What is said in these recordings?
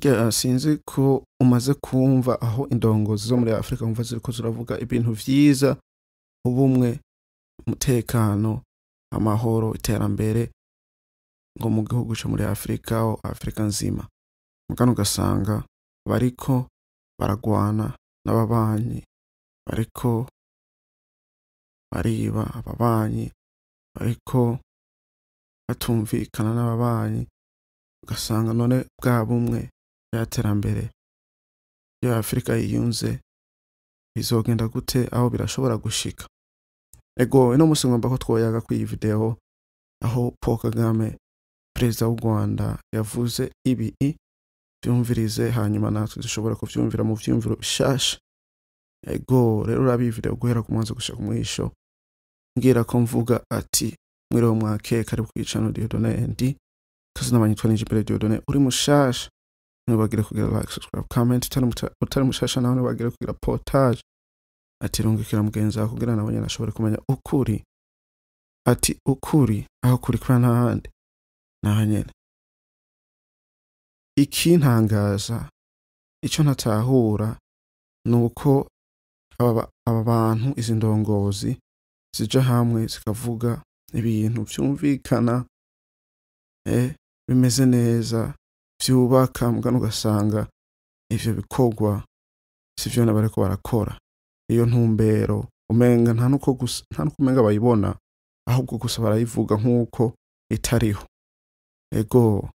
Burya sinzi ko umaze kumva aho indongozi zo muri Afrika wumva ziriko ziravuga ibintu vyiza, ubumwe, umutekano, amahoro, iterambere ngo mu gihugu co muri Afrika, aho Afrika nzima. Mugano ugasanga bariko baragwana n'ababanyi, bariko bariba ababanyi, bariko batumvikana n'ababanyi, ugasanga none bwa bumwe, rya terambere, iyo Afrika yiyunze bizogenda gute, aho birashobora gushika? Ego, ino musi ngomba ko twoyaga kuri iyi video aho Paul Kagame, perezida w'u Rwanda, yavuze ibi. Vyumvirize, hanyuma natwe dushobora kuvyumvira mu vyumviro bishasha. Ego rero, urabe iyi video guhera ku mwanzo gushika ku mwisho. Ngira ko mvuga ati mwiriwe, mwake, karibu kuri channel Dieudonné ND. Kazina banyitwa Nijimbere Dieudonné. Uri mushasha, ntibagire kugira like, subscribe, comment. Utari mushasha nawe, ntibagire kugira partage, ati rungikira mugenzi wawe kugira nawe nyene ashobore kumenya ukuri, ati ukuri aho kuri kuba ntahandi naho nyene. Ikintangaza, ico ntatahura, ni uko aba bantu, izi ndongozi zija hamwe zikavuga ibintu vyumvikana, bimeze neza, vyubaka, mugano ugasanga ivyo bikorwa sivyo na bariko barakora. Iyo ntumbero umenga nta nuko gusa, nta nuko umenga bayibona, ahubwo gusa barayivuga nk'uko itariho. Ego,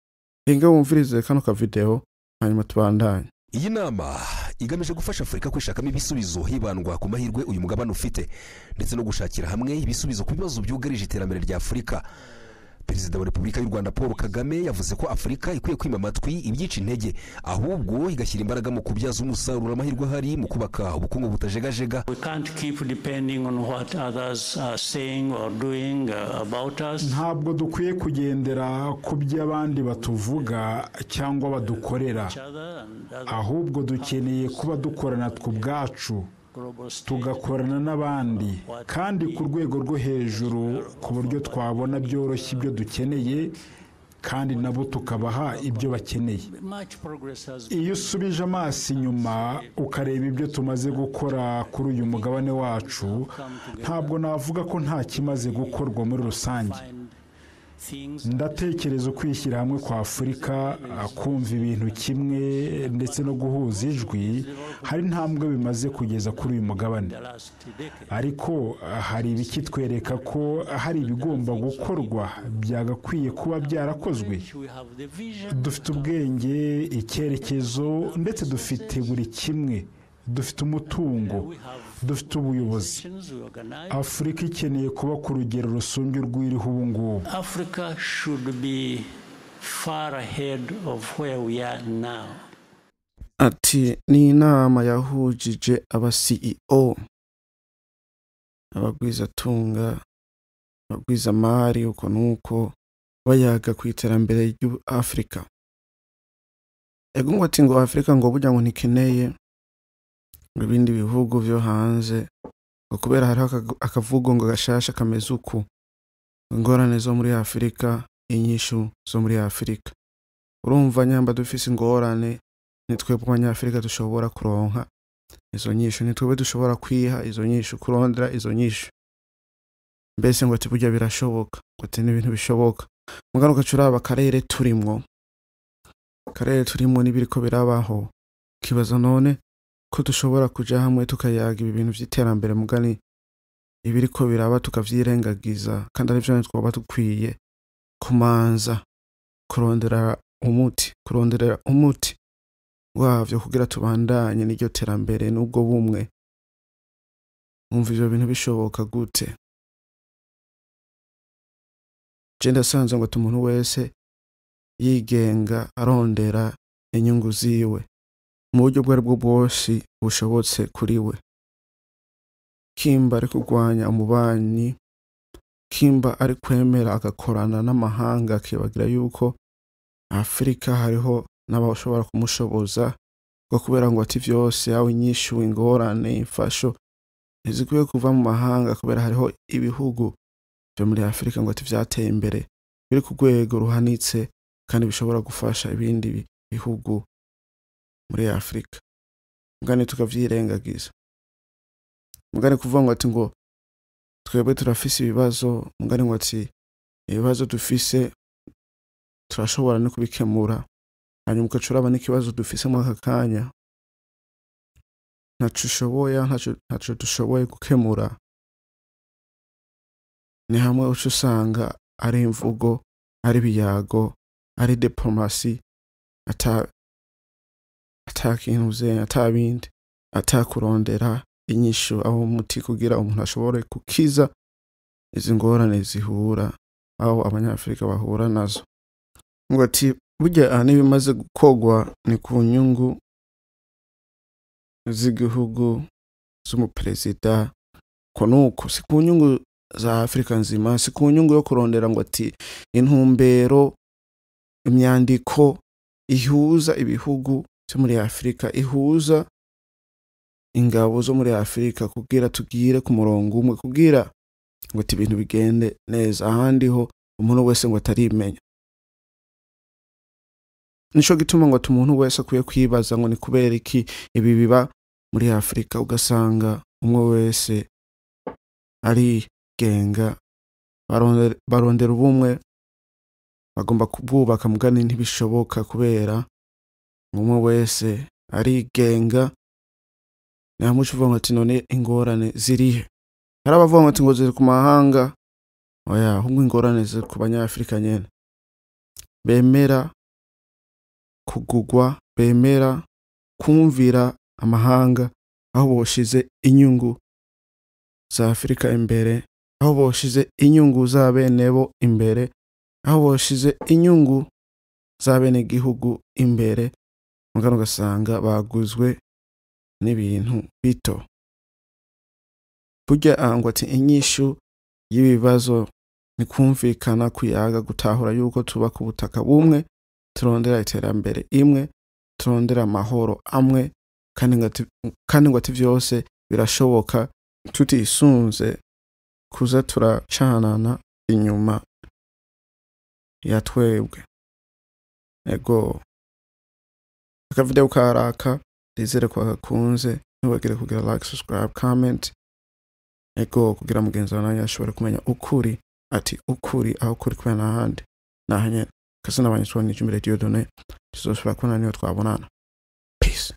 hinga wumvirize kano ka video, hanyuma tubandanye. Iyi nama igamije gufasha Afurika kwishakamo ibisubizo hibandwa ku mahirwe uyu mugabane ufite, ndetse no gushakira hamwe ibisubizo ku bibazo byugarije iterambere rya Afurika. Perezida wa Repubulika y'u Rwanda Paul Kagame yavuze ko Afurika ikwiye kwima amatwi ibyica intege, ahubwo igashyira imbaraga mu kubyaza umusaruro amahirwe ahari mu kubaka ubukungu butajegajega. We can't keep depending on what others are saying or doing about us. Ntabwo dukwiye kugendera ku byo abandi batuvuga cyangwa badukorera, Each other and other ahubwo dukeneye kuba dukorana twe ubwacu, global stage. tugakorana n'abandi, kandi ku rwego rwo hejuru, ku buryo twabona byoroshye ibyo dukeneye kandi nabo tukabaha ibyo bakeneye. Much progress has Iyo usubije amaso inyuma ukareba ibyo tumaze gukora kuri uyu mugabane wacu, ntabwo navuga ko nta kimaze gukorwa muri rusange. find things Ndatekereza ukwishyira hamwe kwa Afurika, kumva ibintu kimwe ndetse no guhuza ijwi, hari intambwe bimaze kugeza kuri uyu mugabane. the last decade. Ariko hari ibikitwereka ko hari ibigomba gukorwa byagakwiye kuba byarakozwe. We have the vision. Dufite ubwenge, icyerekezo, ndetse dufite buri kimwe. Dufite umutungo, We have dufite ubuyobozi. nations, we organize. Afurika ikeneye kuba ku rugero rusumbye urw'iriho ubu ngubu. Africa should be far ahead of where we are now. Ati ni inama yahujije aba CEO, abagwizatunga, abagwizamari, uko nuko bayaga ku iterambere ry'Afurika. Ego, ngo ati ngo Afurika ngo burya ngo ntikeneye ngo ibindi bihugu vyo hanze, ngo kubera hariho akavugo ngo gashasha kameze uku: ingorane zo muri Afurika, inyishu zo muri Afurika. Urumva, nyamba dufise ingorane, ni twebwe Abanyafurika dushobora kuronka izo nyishu, ni twebwe dushobora kwiha izo nyishu, kurondera izo nyishu. Mbese ngo ati burya birashoboka, ngo ati n'ibintu bishoboka. Mugabo ugaca uraba akarere turimwo, akarere turimwo n'ibiriko birabaho, ukibaza none ko dushobora kuja hamwe tukayaga ibi bintu vy'iterambere, mugani ibiriko biraba tukavyirengagiza, kandi arivyo twoba dukwiye kumanza kurondera umuti wavyo kugira tubandanye n'iryo terambere n'ubwo bumwe. Wumva ivyo bintu bishoboka gute? Je ndasanze ngo ati umuntu wese yigenga, arondera inyungu ziwe mu buryo ubwo aribwo bwose bushobotse kuri we, kimba ari kurwanya umubanyi, kimba ari kwemera agakorana n'amahanga, akibagira yuko Afurika hariho n'abashobora kumushoboza, ngo kubera ngo ati vyose, yawe inyishu, ingorane, imfasho ntizikwiye kuva mu mahanga, kubera hariho ibihugu vyo muri Afurika ngo ati vyateye imbere, biri ku rwego ruhanitse, kandi bishobora gufasha ibindi bihugu. muri Afrika, mugani tukavyirengagiza, mugani kuvuga ngo ati ngo twebwe turafise ibibazo, mugani ngo ati ibibazo dufise turashobora no kubikemura, hanyuma ugaca uraba n'ikibazo dufise muri aka kanya ntaco ushoboye, ntaco dushoboye gukemura. Ni hamwe uca usanga ari imvugo, ari ibiyago, ari diplomasi, ata kintu uze, ata bindi, ata kurondera inyishu aho umuti kugira umuntu ashobore kukiza izi ngorane zihura aho abanyafrika bahura nazo. Ngo ati burya aha n'ibimaze gukogwa ni ku nyungu z'igihugu z'umuperezida, ko nuko si ku nyungu za Afrika nzima, si ku nyungu yo kurondera ngo ati intumbero, imyandiko ihuza ibihugu byo muri Afrika, ihuza ingabo zo muri Afrika kugira tugire ku murongo umwe, kugira ngo ati ibintu bigende neza. Ahandi ho umuntu wese ngo atarimenya. Nico gituma ngo ati umuntu wese akwiye kwibaza ngo ni kubera iki ibi biba muri Afrika, ugasanga umwe wese arigenga, barondera ubumwe, bagomba kubwubaka mugani ntibishoboka kubera umwe wese arigenga. Nyamuco uvuga ngo ati none ingorane zirihe? Hari abavuga ngo ati ngo ziri ku mahanga, oya, ahubwo ingorane ziri ku banyafrika nyene bemera kugugwa, bemera kumvira amahanga, aho boshize inyungu za Afrika imbere, aho boshize inyungu za benebo imbere, aho boshize inyungu za bene gihugu imbere, mugano ugasanga baguzwe n'ibintu bito. Burya ngo ati inyishu y'ibibazo ni kumvikana, kuyaga, gutahura yuko tuba ku butaka bumwe, turondera iterambere imwe, turondera amahoro amwe, kandi ngo ati vyose birashoboka tutisunze kuza turacanana inyuma ya twebwe. Ego akavideo karaka, ndizere ko gakunze, ntibagire kugira like, subscribe, comment, ego kugira mugenzi wawe ashobore kumenya ukuri, ati ukuri aho kuri kubera n'ahandi nahanyene. Kasi n'abanyeshuri n'icumi Radio Done tuzosubira kubona niyo twabonana. Peace.